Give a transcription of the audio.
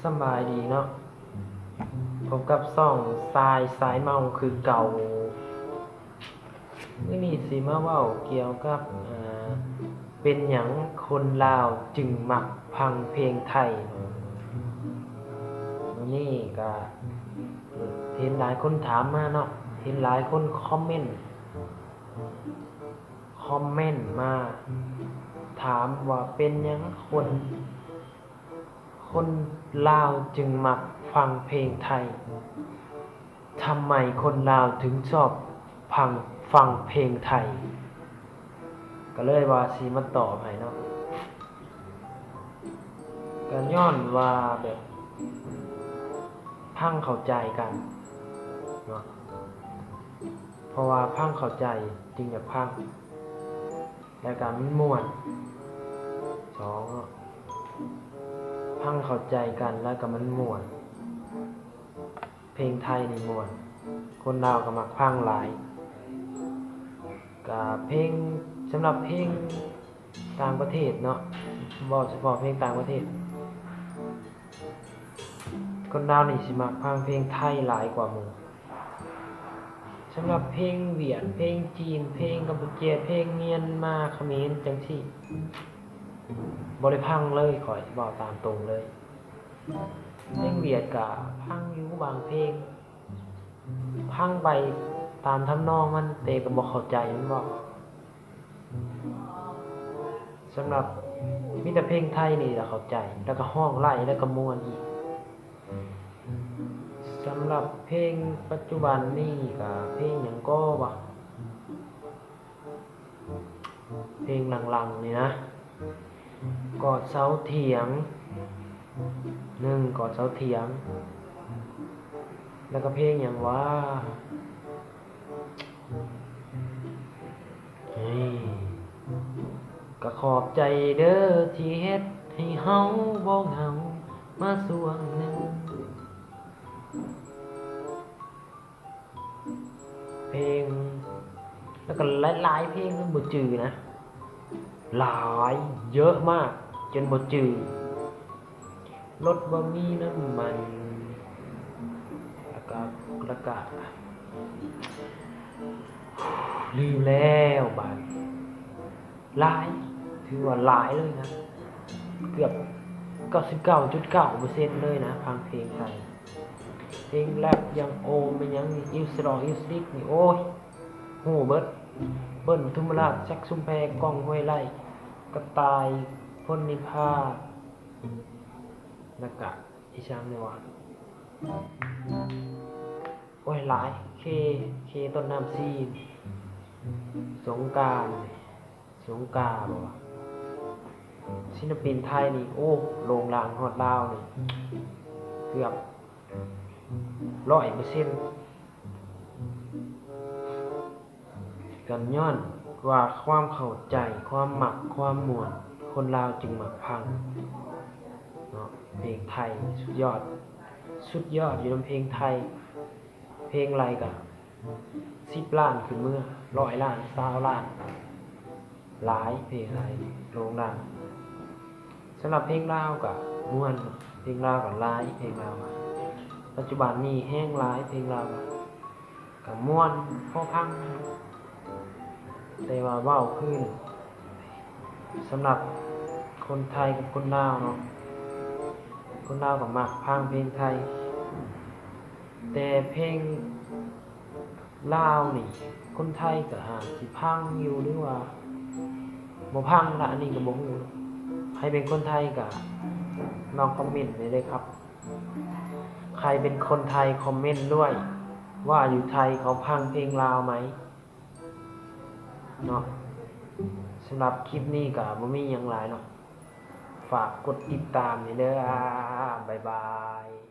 ສະບາຍດີເນາະ ພົບກັບຊ່ອງຊາຍສາຍເມົາຄືເກົ່າ. ມື້ນີ້ຊິມາເວົ້າກ່ຽວກັບ ເອີ ເປັນຫຍັງຄົນລາວຈຶ່ງມັກຟັງເພງໄທ. ມື້ນີ້ກະເຫັນຫຼາຍຄົນຖາມມາເນາະ, ເຫັນຫຼາຍຄົນຄອມເມັນ ຄອມເມັນມາຖາມວ່າເປັນຫຍັງຄົນ ຄົນລາວຈຶ່ງມັກຟັງເພງໄທ? ທຳໄມຄົນລາວເຖິງຊອບຟັງ ຟັງເພງໄທ? ກໍເລີຍວ່າຊິມາຕອບໃຫ້ເນາະ. ກໍຍ້ອນວ່າແບບຟັງເຂົ້າໃຈກັນເນາະ, ເພາະວ່າຟັງເຂົ້າໃຈຈຶ່ງຢາກຟັງ ແລ້ວກໍມັນມ່ວນ. ສອງເນາະ ຟັງເຂົ້າໃຈກັນແລ້ວກໍມັນມ່ວນ. ເພງໄທນີ້ມ່ວນ, ຄົນລາວກໍມັກຟັງຫຼາຍ. ກະເພງ ສຳລັບເພງຕ່າງປະເທດເນາະ, ເວົ້າສະເພາະເພງຕ່າງປະເທດ, ຄົນລາວນີ້ຊິມັກຟັງເພງໄທຫຼາຍກວ່າໝູ່. ສຳລັບເພງຫວຽດ, ເພງຈີນ, ເພງກຳປູເຈຍ, ເພງມຽນມາ, ຂະເໝນ ຈັ່ງຊີ້ ບໍ່ໄດ້ຟັງເລີຍ, ຂ້ອຍເວົ້າຕາມຕົງເລີຍ. ເພງຫວຽດກະຟັງຢູ່ບາງເພງ, ຟັງໄປຕາມທຳນອງມັນ ແຕ່ກໍບໍ່ເຂົ້າໃຈມັນເວົ້າ. ສຳລັບ ມີແຕ່ເພງໄທນີ້ລະເຂົ້າໃຈ ແລ້ວກໍຮ້ອງໄດ້ ແລ້ວກໍມ່ວນອີກ. ສຳລັບເພງປັດຈຸບັນນີ້ກະເພງຫຍັງກໍວະ? ເພງຫຼັງໆນີ້ນະ, ກອດເສົາຖຽງ, ໜຶ່ງ ກອດເສົາຖຽງ, ແລ້ວກໍເພງຫຍັງວະ? ເຮີ້ຍ ກໍຂອບໃຈເດີທີ່ເຮັດໃຫ້ເຮົາບໍ່ເຫງົາມາຊ່ວງໜຶ່ງ. ເພງ ແລ້ວກໍຫຼາຍໆເພງ ບໍ່ຈື່ນະ, ຫຼາຍ ເຍອະມາກ ຈົນບໍ່ຈື່. ລົດບໍ່ມີນ້ຳມັນ ແລ້ວກະ ແລ້ວກະ ລືມແລ້ວບາດ. ຫຼາຍ ຖືວ່າຫຼາຍເລີຍນະ, ເກືອບເກົ້າສິບເກົ້າຈຸດເກົ້າເປີເຊັນເລີຍນະ ຟັງເພງໄທ. ເພງແຣັບຢ່າງໂອມ ແມ່ນຫຍັງນີ້ ອິວສະດອງ ອິວສະດິກນີ້ ໂອ້ຍ ຮູ້ເບິດ. ເບິ້ນ ປະທຸມມະລາດ ແຊັກ ຊຸມແພ ກ້ອງ ຫ້ວຍໄລ່ ກະຕ່າຍ ພົນນິພາ ແລ້ວກະ ອີ່ຫຍັງແດ່ວະ? ໂອ້ຍ ຫຼາຍ ເຄ ເຄ ຕົ້ນນ້ຳຊີ ສົງການ ສົງກາບໍ່ວະ? ສິນລະປິນໄທນີ້ ໂອ້ ໂດ່ງດັງຮອດລາວນີ້ ເກືອບຮ້ອຍເປີເຊັນ. ກໍຍ້ອນວ່າຄວາມເຂົ້າໃຈ, ຄວາມມັກ, ຄວາມມ່ວນ, ຄົນລາວຈຶ່ງມັກຟັງເນາະ. ເພງໄທສຸດຍອດ, ສຸດຍອດຢູ່ນຳເພງໄທ. ເພງໄລກະສິບລ້ານຂຶ້ນເມືອ, ຮ້ອຍລ້ານ, ຊາວລ້ານ, ຫຼາຍ, ເພງໄລໂດ່ງດັງ. ສຳລັບເພງລາວກະມ່ວນ, ເພງລາວກະຫຼາຍ, ເພງລາວ ປັດຈຸບັນນີ້ແຮງຫຼາຍ, ເພງລາວ ກະມ່ວນພໍຟັງ, ແຕ່ວ່າເວົ້າຄືນ ສຳລັບຄົນໄທກັບຄົນລາວເນາະ, ຄົນລາວກໍມັກຟັງເພງໄທ, ແຕ່ເພງລາວນີ້ ຄົນໄທກໍອາດຊິຟັງຢູ່ ຫຼືວ່າບໍ່ຟັງລະ, ອັນນີ້ກໍບໍ່ຮູ້. ໃຜເປັນຄົນໄທກໍລອງຄອມເມັນໄດ້ເດີຄັບ. ໃຄເປັນຄົນໄທຄອມເມັນດ້ວຍວ່າຢູ່ໄທເຂົາຟັງເພງລາວໄໝເນາະ. ສຳລັບຄລິບນີ້ກະບໍ່ມີຫຍັງຫຼາຍເນາະ, ຝາກກົດຕິດຕາມແດ່ເດີ. ອາ ບາຍບາຍ.